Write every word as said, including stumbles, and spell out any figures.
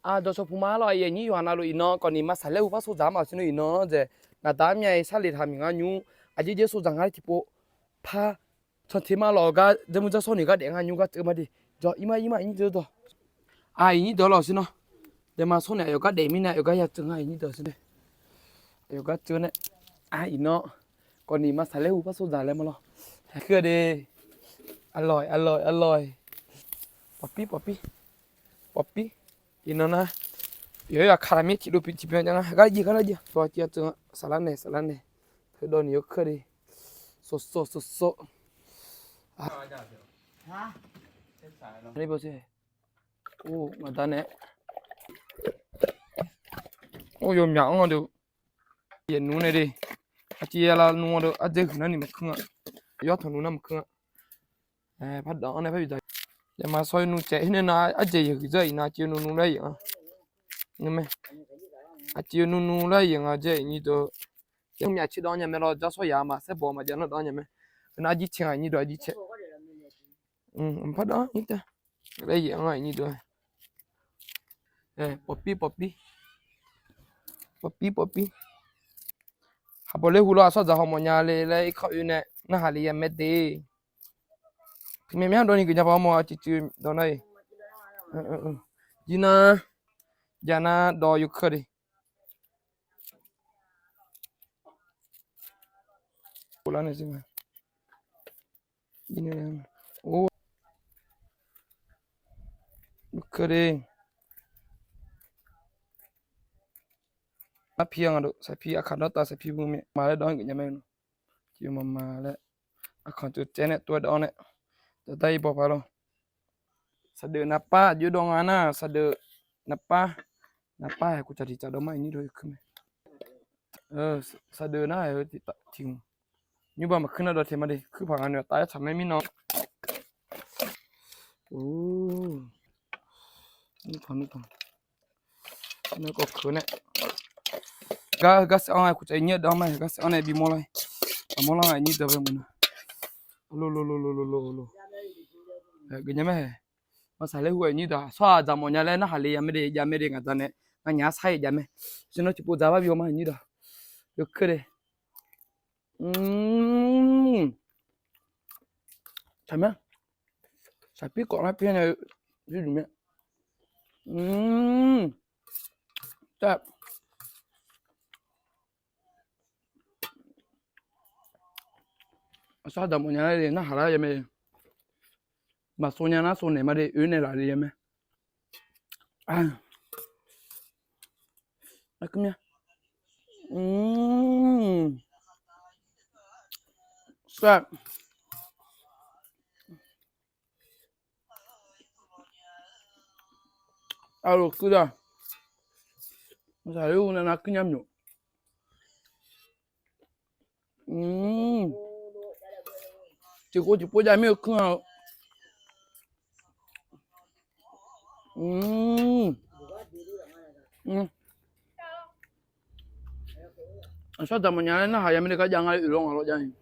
Aqdawq shawqpuq ma lawq, aqyuif aqnyir yawqha navluf iqnan kawfni maqsaqlaer hu par sov dzaq-anr maqsiq nmr iqnan-anr dzaeq, ngaq da-anr myav-iq sarle taq miq ngar nymr, aqjeq jeq sov dzaq ngar tiqpov par canter ma lawq, gar dzarmur dzarsawr ni gar daef ngar nymr gar tseuv ma de. Jawr ir ma ir ma iqnyir deuq dawq. Aq iqnyir deuq lawq siq nawr. Daef ma sawr nae aqyawf gar daef mirnae aqyawf gar ya tseuv ngar iqnyir deuq siq nae. Aqyawf gar tseuv nae. Aq iqnan kawfni maqsaqlaer hu par sov dzaq laer ma lawq. Kuir de. Aqlawq aqlawq aqlawq. Pawqpir pawqpir. Pawqpir. Iqnan nar, yawqha-aq kaqlaq mir tiqdov tiqbyan jav ngar gar jiv gar lar jiv. Dawq tiq ya tseuv saqlar nae saqlar nae. Heudawv ni yawkeuv de. Sawqsawq sawqsawq. Or, ngaqda nae. Or, yawmyaq anr-eu de. Yaeqnmr nae de. Aqciv ya lav nmr-eu de, ardzae huiq nar ni maqkuir-a. Yawr tanq nmr nar maqkuir-a. Par dawq-anr nae par bi dzaq. Yaeqma saw-ir nmr caev, heunae nar ardzae yaeq huiq dzeur-a iqnan aqciv nmr nmr laer yaeq-anr. Nmr mae. Aqciv nmr nmr laer yaeq nga dzae iqnyir deuq. Yaer myaq caer dawq-anr nya mae lawr, jarsawr yaq maqsaer bawq maqjav nar dawq-anr nya mae. Heunar arjir cae nga iqnyir deuq arjir cae. Mqpar dawq-anr ir tae. Laer yaeq-anr iqnyir deuq. Pawqpir pawqpir. Pawqpir pawqpir. Haqbawq laer hu lawr, aqsawr dzaq haw mawf nya le laer irkanr oe nae narhaq le ya mae de. Tiq myav myav dawq ni guiqnya paq-awr mawf-a, cuiv cuiv dawq nar-iq. Jir nar, jav nar dawq yawkeuv de. Or, yawkeuv de. Arpir-a nga dov, saqpir aqkaq dawrtav saqpir beu mae, maq laer dawq-anr geuf nya mae. Tiq maqmaq laer, aqkaq tov tsaev nae tov-aer dawq-anr nae, dawqdar ir baw paq lawr. Saqdeuf naqpar aqjox dawq nga nar, saqdeuf naqpar, naqpar-aer kuv tsaq tiq tsaq dawq mar iqnyir dawq yawkeuv mae. Saqdeuf nar-aer tiq hmq. Nymrba maqkuir nar dawq taeq ma de, kuir paq nga noeq taf-aer tsaq mae mirnan. Or, nmr tanq nmr tanq. Nae kawv keuq nae. Gar, gar saef-anr-aer kuv tsaq iqnyir dawq-anr ma, gar saef-anr nae bimawr lar. Aqmawr lar-a iqnyir dawq bae mq na. Lo lo lo lo lo lo lo. Geuf nya mae. Maqsaq laer hu-aq iqnyir dawq-aq, sawr-aq dzaq mawf nya laer narhaq le ya mae de, jav mae de ngaq dzaq nae. Nganyaf-aer sar-ir jav mae. Siqnan tiqpov dzaq bar bi-awr ma iqnyir dawq. Yawkeuv de. Taq ma. Saqpir kawf nar pir nae yurduq mae. Aqsar dzaq mawf nya laer narhaq lar ya mae. Maqsov nya nar sov naeq ma de, oe nae laf le ya mae. Sar. Aqloq kuir da. Maqsaq laer hu nar nar kuir nya myoq. Tiqkhof tiqpov jav mir-eu kuir-a. Aqsar dzaq mawf nya laer narhaq ya mae de, gar jav nga le oeq lawr ngaq lawr jav-iq.